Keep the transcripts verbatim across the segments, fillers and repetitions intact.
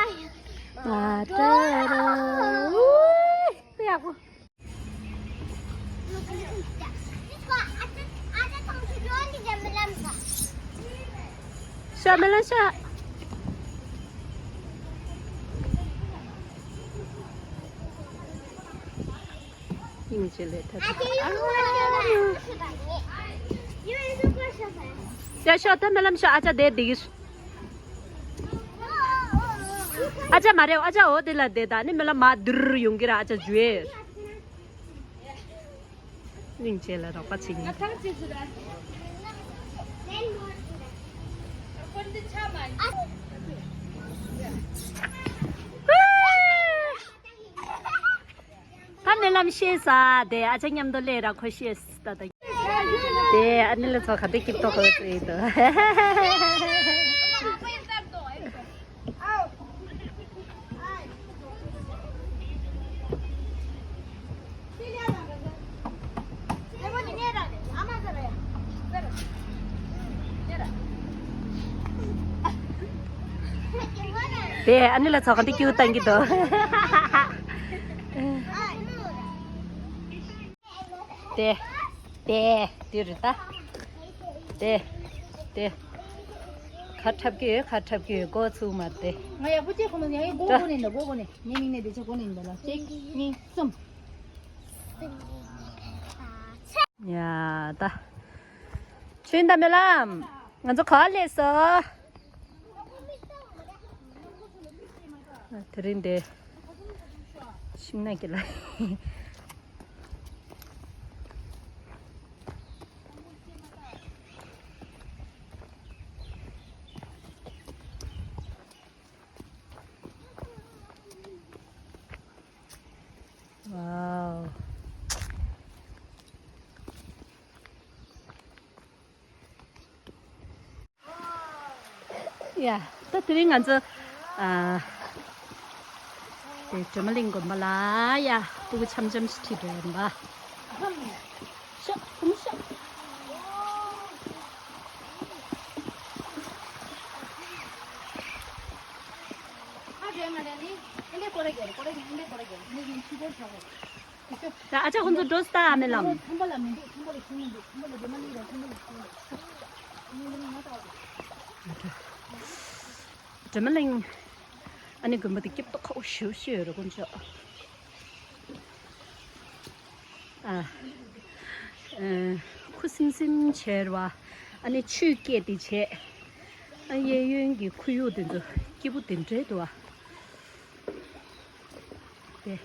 ཨ་ཏྲ་ར། ཨུའི། དཔེ་ཡག་པོ། ཤ་མེ་ལ་ཤ། སྙིང་རྗེ་ལས་ཐད། ཡ་ཤོག་ད་མེ་ལམ་ཤོག་ཨ་ཅག་དེ་འདི་གི། ཨ་ཅག་མ་རེད་ཨ་ཅག་འོ་དེ་ལ་བསྡད་ད་ནི་མེ་ལམ་མ་དུར་ཡོང་གི་ར་ཨ་ཅག་འཇུ་ཡེ། སྙིང་རྗེ་ལ་རོགས་པ་བྱེད་ངེས། ད་ནི་ལམ་ཤེས་ས་དེ་ཨ་ཅག་མཉམ་དུ་ལས་ར་ཁོ་ཤེས་ད་ད། དེ་ཨ་ནི་ལ་ཚོ་ག་དེ་སྐྱིད་ཏོག་ཧོ་ཙེ་ཡིན་དོ། དེ་ཨ་ནི་ལ་ཚོགས་ཁང་དེ་སྐྱིད་པོ་བཏང་གི་འདུག་དེ། དེ། དེ་རེད་ད། དེ། དེ། ཁ་འཁྲབ་ཀྱི་ཡོད་ཁ་འཁྲབ་ཀྱི་ཡོད་མགོ་ཚུགས་མ་དེ། ང་ཡག་པོ་ཅིག་གོ་མ་སོང་ཡ་ཡི་མགོ་ད། མགོ་ནས་འདུག་མགོ་མགོ་ནས་ངའི་མིང་ནས་དེ་ཆ་མགོ་ནས་འདུག་ལ་གཅིག་གཉིས་གསུམ། ཡ་ད། ཆོས་དང་རྨི་ལམ། ང་ཚོ་ག་པར་སླེབས་སོང་། དེ་རིང་འདི་ཤིང་ནགས་ཀྱི་ལ། ཝའོ། ཡ། ད་དེ་རིང་ང་ཚོ་ཨ་དེ་སྒྲོལ་མ་གླིང་དགོན་པ་ལ་ཡ་སྤུ་གུ་འཆམ་འཆམ་ཞིག་ཁྲིད་འགྲོ་ཡིན་པ། ཤོག་ཁུམ་ཤོག་ད་ཨ་ཅག་ཁོང་ཚོ་འགྲོ་སྟ་མེ་ལམ། སྒྲོལ་མ་གླིང་། ཨ་ནི་དགོན་པ་དེ་སྐྱིད་པོ་ཁག་པོ་ཞེ་པོ་ཞིག་ཡོད་རེད་དཀོན་མཆོག་ཨ། ཨ། ཁུ་སིམ་སིམ་བྱས་རེད་བ། ཨ་ནི་ཆུས་བསྐྱེད་དེ་བྱས། ཨ་གཡས་གཡོན་གྱི་ཁོར་ཡུག་དེ་ཚོ་སྐྱིད་པོ་དེ་འདྲས་འདུག་བ། དེ།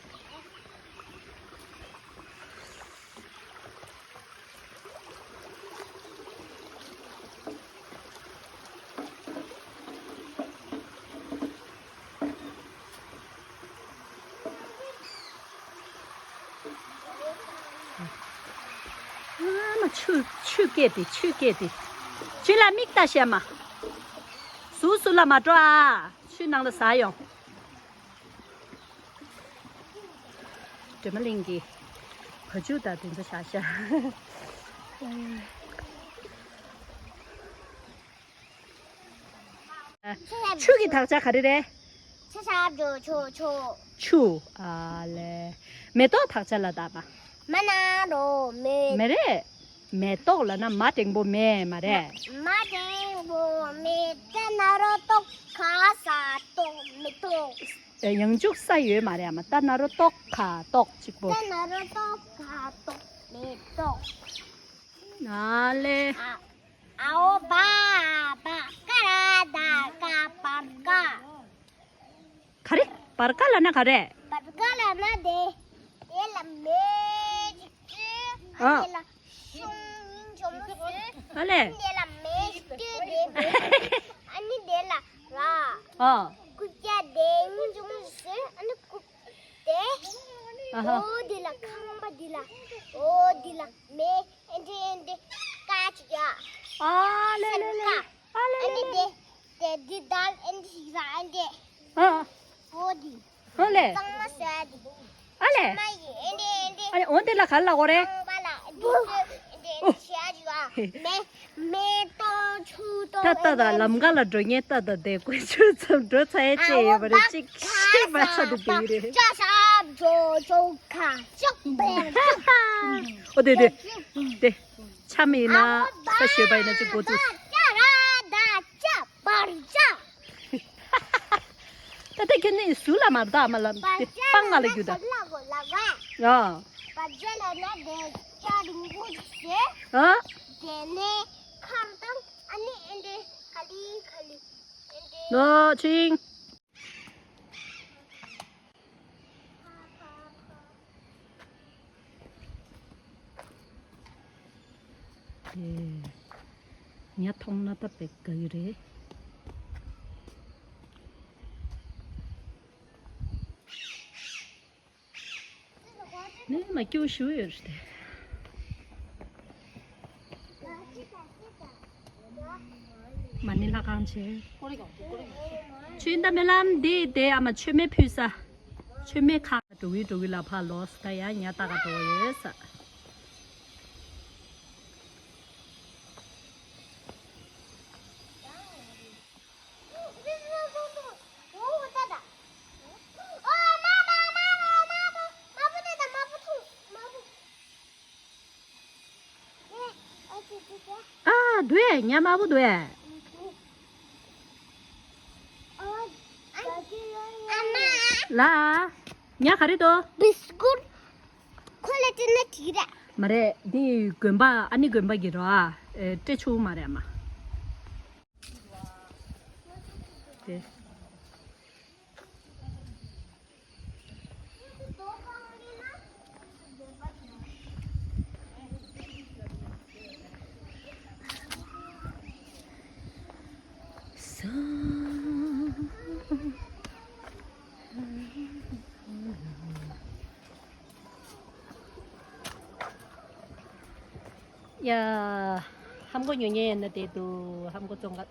ཨ་མ་ཆུ་ཆུ་སྐྱེས་ཏེ་ཆུ་སྐྱེས་ཏེ། ཆུ་ལ་མིག་ལྟ་ཤེས་མ། ཟུག་ཟུག་ལ་མ་འགྲོ་ཨ། ཆུ་ནང་ལ་ཟ་ཡོང་། སྒྲོལ་མ་གླིང་གི་བ་ཕྱུགས་དང་དེ་ཚོ་ཤག་ཤག་ཆུ་གི་དག་ཆ་ག་རེ་རེད། ཆུ་ཆ་ཆུ་ཆུ་ཆུ། ཆུ། ཨ་ལེ། མེ་ཏོག་དག་ཆ་ལ་བཏགས་པ། མ་ན་རོ་མེ། མེ་རེད། མེ་ཏོག་ལབ་ན་མ་འགྲེང་པོ་མེ་མ་རེད། མ་འགྲེང་པོ་མེ། ཏ་ན་རོ་ཏོ་ག་ས་ཏོག་མེ་ཏོག་ཡང་འཇུག་ས་ཡོད་མ་རེད་ཨ་མ། ཏ་ན་རོ་ཏོག་ག་ཏོག་གཅིག་པོ། ཏ་ན་རོ་ཏོག་ག་ཏོག་མེ་ཏོག་ཨ་ལེ། ཨ་ཨའོ་བ་བ་ཀ་ར་ད་ཀ་བར་ཀ་ག་རེ། བར་ཀ་ལབ་ན་ག་རེ། བར་ཀ་ལབ་ན་དེ། དེ་ལ་མེ་ཅིག་བཙུགས། ཨ། དེ་ལ་ཤུན་འཇོམས་བཟོས། ཨ་ལེ། དེ་ལ་མེ་ཅིག་བཙུགས་དེ་མེ། ཨ་ནི་དེ་ལ་ར། ཨ། ཀུ་ཅ་དེ་འཇོམས་བཟོས། ཨ་ནི་ཀུ་དེ། ཨ་ཧ། འོ་དེ་ལ་ཁང་པ་དེ་ལ། འོ་དེ་ལ་མེ། ཨེ་འདྲེ་ཨེ་འདྲེ་ཀ་ཅིག་ཡ། ཨ་ལེ་ལེ་ལེ། ཨ་ལེ་ཨ་ལེ་ནི་ལེ། དེ་དེ་འདི་དལ་ཨེ་འདྲེ་ཞིག་ར་ཨེ་འདྲེ། ཨ། འོ་དེ། ཨ་ལེ། གཙང་མ་ཟ་དེ། ཨ་ལེ། མ་ཡི་ཨེ་འདྲེ་ཨེ་འདྲེ། ཨ་ལེ་འོ་དེ་ལ་ག་ལ་གོ་རེ། ཁང་པ་ལ་འདི་ཚོ་ཨེ་འདྲེ་ཨེ་འདྲེ་བྱ་ཅིག་ཡ། མེ་མེ་ཏོག་ཆུ་ཏོག་ད་ལྟ་དང་ལམ་ཁ་ལ་འགྲོ་མཁན་ད་ལྟ་དེ་དཀོན་མཆོག་ཚོ་འགྲོ་ཚར་ཡས་བཅས་ཡོད་པ་རེད། གཅིག་ཤེས་མ་ཚར་དུ་བསྡད་ཀྱི་རེད། ཨོ་དེ་དེ་དེ་ཆ་མེད་ན་ས་ཞོད་པ་ཡིན་ན་གཅིག་འགོ་ཚུགས། ད་ལྟ་ཁྱོད་ནི་ཟུར་ལ་མ་བདག་མ་ལ་སྤང་ང་ལ་རྒྱུ་ད། ཨ། ཨ། ནོ་ཆིང་། དེ་ཉ་མཐོང་ན་ད་དཔེ་དགའ་གི་རེད། ནས་མ་སྐྱུར་ཞུ་ཡོད་རེད་དེ། མ་ཎི་ལྷ་ཁང་ཆེ། ཆུ་ཡིན་ད་མེ་ལམ་འདི་དེ་ཨ་མ་མཆོད་མེ་ཕུལ་ས། མཆོད་མེ་ཁ་འགྲོ་གི་འགྲོ་གི་ལ་ཕ་ལོ་ས་ད་ཡ་ཉ་ལྟ་ག་འགྲོ་ཡོད་ས། ཨ་འདུག་ཉ་དམར་པོ་འདུག་ལ། ཉ་ག་རེ་འདུག་བིས་ཀུར། ཁོ་ལ་སྤྲད་ན་འགྲིག་རེད། མ་རེད། འདི་དགོན་པ་ཨ་ནི་དགོན་པ་གི་རོ་ཨ། ཨེ་སྤྲད་ཆོག་མ་རེད་ཨ་མ། དེ། ཡ། ཧམ་གོ་ཉོ་ཉེ་ཡིན་ན་དེ་དུ་ཧམ་གོ་བཙོང་ག།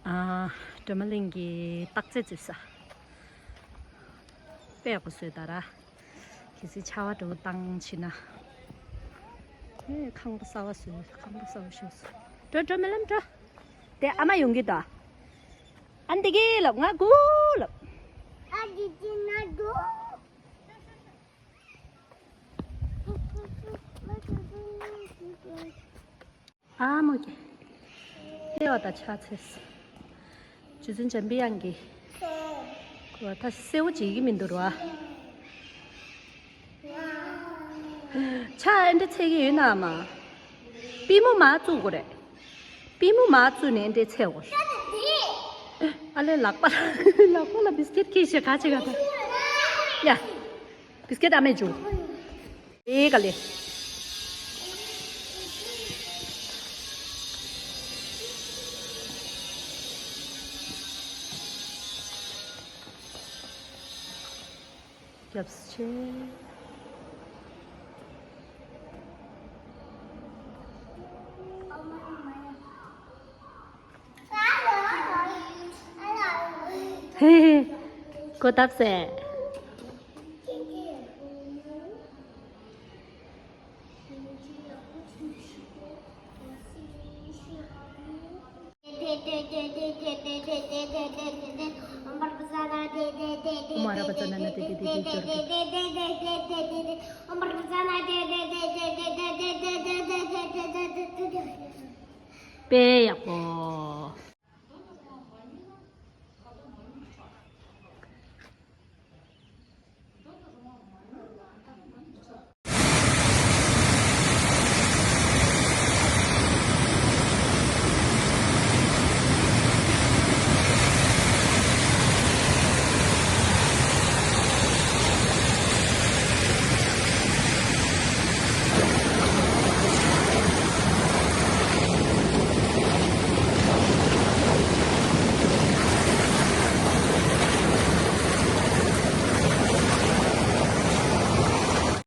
ཨ། སྒྲོལ་མ་གླིང་གི་སྟག་རྩེ་འཛུལ་ས། དཔེ་ཡག་པོ་བཟོས་ད་ར། གལ་སྲིད་ཆར་པ་འདྲ་བོ་བཏང་ཕྱིན་ན། ཨེ་ཁང་པ་གསར་པ་བཟོས། ཁང་པ་གསར་པ་ཤོར་སོང་། འགྲོ་འགྲོ་རྨི་ལམ་འགྲོ། དེ་ཨ་མ་ཡོང་གི་འདུག་ཨ་འདི་གི་ལབ་ང་དགུ་ལབ། ཨ་འདི་གི་ང་དགུ། ཨ་མོ་ཀྱེ། ལྟེ་བ་དང་ཕྱག་འཚལ། རྗེ་བཙུན་འཇམ་པའི་དབྱངས་ཀྱི། ཁོ་ད་སེའུ་བྱེད་ཀྱི་མི་འདུག་ར། ཕྱག་ཨེ་འདྲ་འཚལ་གྱི་ཡོད་ན་མ། པུས་མོ་མར་བཙུགས་དགོས་རེད། པུས་མོ་མར་བཙུགས་ནས་ཨེ་འདྲ་འཚལ་དགོས། ཨ་ལས་ལག་པ་ལག་པ་ལ་བིས་ཀེད་ཁྱེར་ཤེས་ག་ཅི་ག་ད། ཡ། བིས་ཀེད་ཨ་མས་བྱུང་། ཨེ་ག་ལེ། རྒྱབ་ཆེ། ཧེ་ཧེ། གོ་ཐབས་ཟེར། དཔེ་ཡག་པོ།